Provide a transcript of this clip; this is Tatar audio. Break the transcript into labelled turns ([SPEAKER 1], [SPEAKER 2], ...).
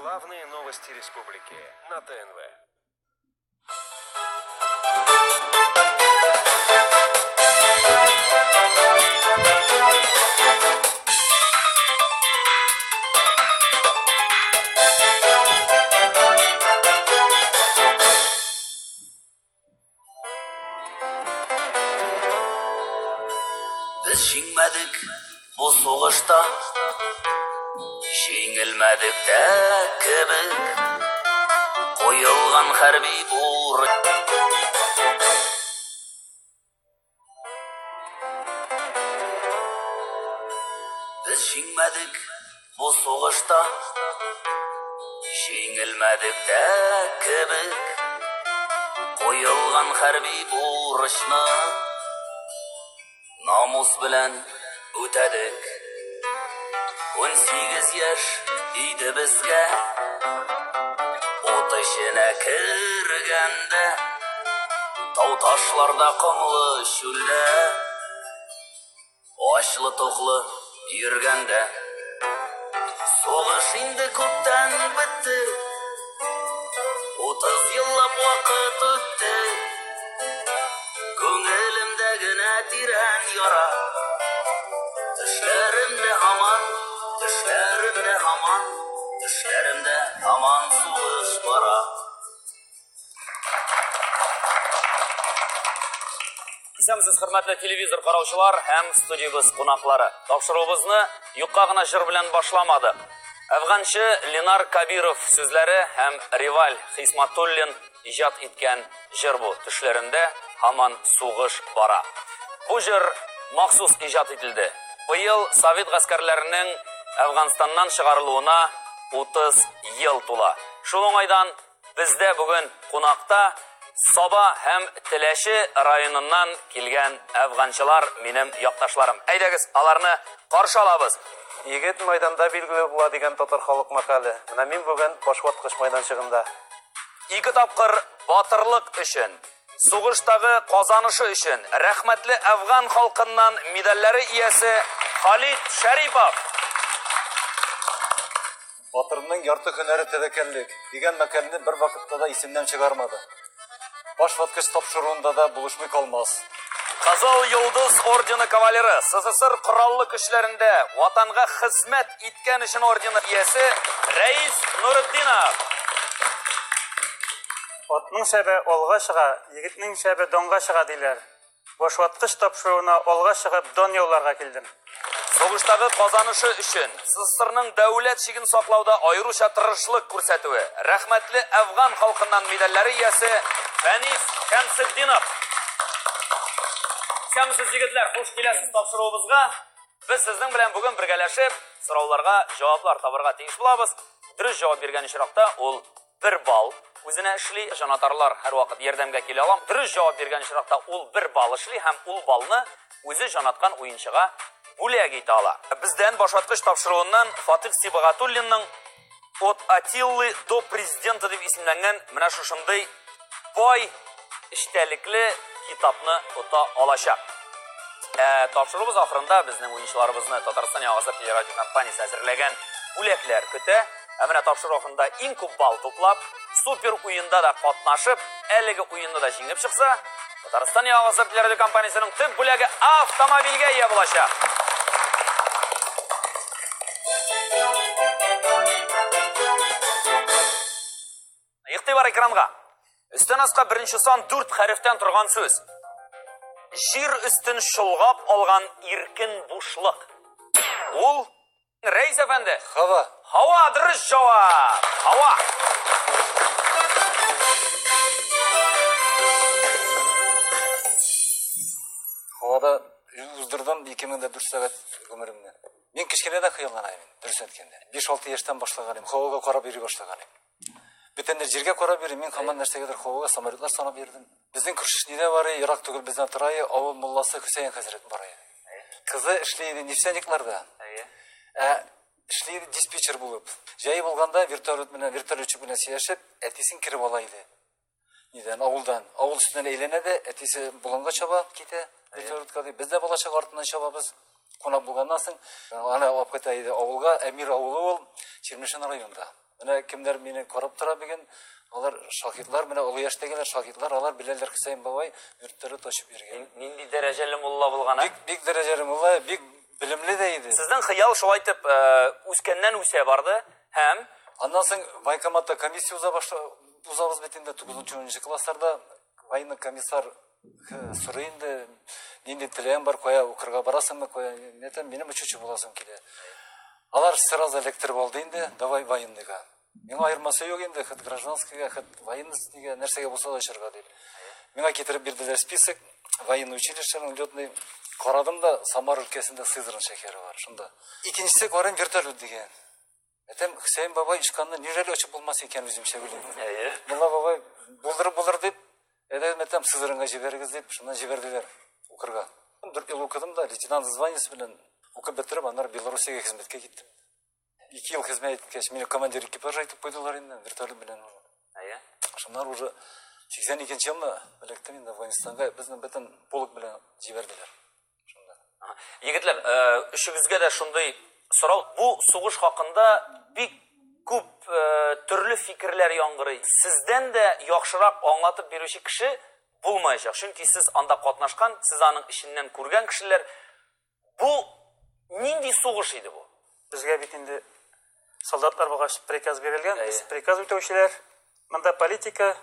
[SPEAKER 1] Главные новости республики на ТНВ.
[SPEAKER 2] Без җиңмәдек бу сугышта, Җиңелмәдек тә кебек. Куелган хәрби бурыч. Без җиңмәдек бу сугышта, Җиңелмәдек тә кебек. Куелган хәрби бурычны Намус белән үтәдек. 18 яшь иде безгә, Ут эченә кергәндә, Тау-ташларда, комлы чүлдә. Ачлы-туклы йөргәндә. Сугыш инде күптән бетте. 30 еллап вакыт үтте. Күңелемдә генә тирән яра. Төшләремдә һаман, төшләремдә һаман, төшләремдә һаман сугыш бара.
[SPEAKER 3] Исәнмесез, хөрмәтле телевизор караучылар һәм студиябез кунаклары. Тапшыруыбызны юкка гына җыр белән башламадык. Әфганчы Ленар Кабиров сүзләре һәм Риваль Хисматуллин иҗат иткән җыр бу. Төшләремдә һаман сугыш бара. Бу җыр махсус иҗат ителде. Быел совет гаскәрләренең Әфганстаннан чыгарылуына 30 ел тула. Шул уңайдан Бездә бүген кунакта Саба һәм Теләче районыннан килгән әфганчылар, минем якташларым. Әйдәгез, аларны каршы алабыз.
[SPEAKER 4] Егет майданда билгеле була дигән татар халык мәкале. Менә мин бүген башваткыч майданчыгында.
[SPEAKER 3] Ике тапкыр батырлык өчен, сугыштагы казанышы өчен рәхмәтле әфган халкыннан медальләре иясе Халит Шәрипов.
[SPEAKER 4] Батырның ярты һөнәре тәвәккәллек, дигән мәкальне бервакытта да исемнән чыгармады. Баш ваткыч тапшыруында да булышмый калмас.
[SPEAKER 3] Кызыл Йолдыз ордены кавалеры, СССР Кораллы Көчләрендә Ватанга хезмәт иткән өчен ордены иясе Рәис Нуретдинов.
[SPEAKER 5] Атның шәбе алга чыга, егетнең шәбе данга чыга, диләр. Башваткыч тапшыруына алга чыгып дан яуларга килдем.
[SPEAKER 3] Сугыштагы казанышы өчен, СССРның дәүләт чиген саклауда аеруча тырышлык күрсәтүе, рәхмәтле әфган халкыннан медальләре иясе Фәнис Шәмсетдинов. Исәнмесез, егетләр, хуш киләсез тапшыруыбызга. Без сезнең белән бүген бергәләшеп сорауларга җаваплар табарга тиеш булабыз. Дөрес җавап биргән очракта ул бер балл үзенә эшли. Җанатарлар һәрвакыт ярдәмгә килә алам. Дөрес җавап биргән очракта ул бер балл эшли һәм ул баллны үзе җанаткан уенчыга бүләк итә ала. Бездән башваткыч тапшыруыннан Фатих Сибагатуллинның От Атиллы до президента дип исемләнгән менә шушындый бай эчтәлекле китапны ота алачак. Ә тапшыруыбыз ахырында безнең уенчыларыбызны Татарстан Яңа гасыр телерадиокомпаниясе әзерләгән бүләкләр көтә. Ә менә тапшыру ахырында иң күп балл туплап, супер уенда да катнашып, әлеге уенны да җиңеп чыкса, Татарстан Яңа гасыр телерадиокомпаниясенең төп бүләге автомобильгә ия булачак. Игътибар экранга. Өстән аска беренче сан дүрт хәрефтән торган сүз. Җир өстен чолгап алган иркен бушлык. Ул Рәис әфәнде.
[SPEAKER 4] Һава.
[SPEAKER 3] Һава, дөрес җавап. Һава.
[SPEAKER 4] Һавада уздырдым 2004 сәгать гомеремне. Мин кечкенәдән хыяллана идем, дөрес әйткәндә. 5-6 яшьтән башлаган идем, һавага карап йөри башлаган идем. Бүтәннәр җиргә карап йөри, мин һаман нәрсәгәдер һавага самолетлар санап йөрдем. Безнең күрше нидә бар, ерак түгел бездән тора, авыл мулласы Хөсәен хәзрәт бар. Кызы эшли иде нефтяникларда. Ә эшли иде диспетчер булып. Җәй булганда вертолет белән, вертолетчик белән сөйләшеп, әтисен кереп ала иде. Нидән, авылдан. Авыл өстеннән әйләнә дә, әтисе болынга чаба, китә вертолетка дип. Без дә балачак артыннан чабабыз. Кунак булганнан соң, аны алып кайта иде авылга, Әмир авылы ул, Чирмешән районында. Менә кемнәр мине карап тора бүген, алар шаһитлар, менә олы яшьтәгеләр шаһитлар, алар беләләр Хөсәен бабай вертолет очып йөргән.
[SPEAKER 3] Нинди дәрәҗәле мулла булган, ә?
[SPEAKER 4] Бик бик дәрәҗәле мулла, бик белемле дә иде.
[SPEAKER 3] Сезнең хыял шулай итеп үскәннән үсә барды һәм
[SPEAKER 4] Аннан соң военкоматта комиссия уза башла, узабыз бит инде 9-10 классларда военный комиссар сорый инде, нинди теләгең бар, кая укырга барасыңмы, кая, мин әйтәм, минем очучы буласым килә. Алар сразу эләктереп алды инде, давай военныйга. Миңа аермасы юк инде, хоть гражданскийга, хоть военныйга, нәрсәгә булса да очарга дип. Миңа китереп бирделәр список, военный училищеның летный. Карадым да, Самар өлкәсендә Сызрань шәһәре бар, шунда. Икенчесе карыйм вертолет дигән. Әйтәм, Хөсәен бабай очканны неужели очып булмас икән үземчә уйлыйм.
[SPEAKER 3] Әйе.
[SPEAKER 4] Мулла бабай булдырып булыр дип, әйтәм, әйтәм, Сызраньга җибәрегез дип, шуннан җибәрделәр укырга. 4 ел укыдым да, лейтенант званиесе белән укып бетереп, аннары Белоруссиягә хезмәткә киттем. 2 ел хезмәт иткәч, мине командир экипажа итеп куйдылар инде, вертолет белән.
[SPEAKER 3] Әйе.
[SPEAKER 4] Шуннан уже 82 елны эләктем инде Афганистанга, безне бөтен полк белән җибәрделәр. Шунда.
[SPEAKER 3] Егетләр, өчегезгә дә шундый сорау. Бу сугыш хакында бик күп төрле фикерләр яңгырый. Сездән дә яхшырак аңлатып бирүче кеше булмаячак. Чөнки сез анда катнашкан, сез аның эченнән күргән кешеләр. Бу нинди сугыш иде бу?
[SPEAKER 5] Безгә бит инде солдатлар булгач приказ бирелгән, без
[SPEAKER 3] Әйе.
[SPEAKER 5] приказ үтәүчеләр. Монда политика,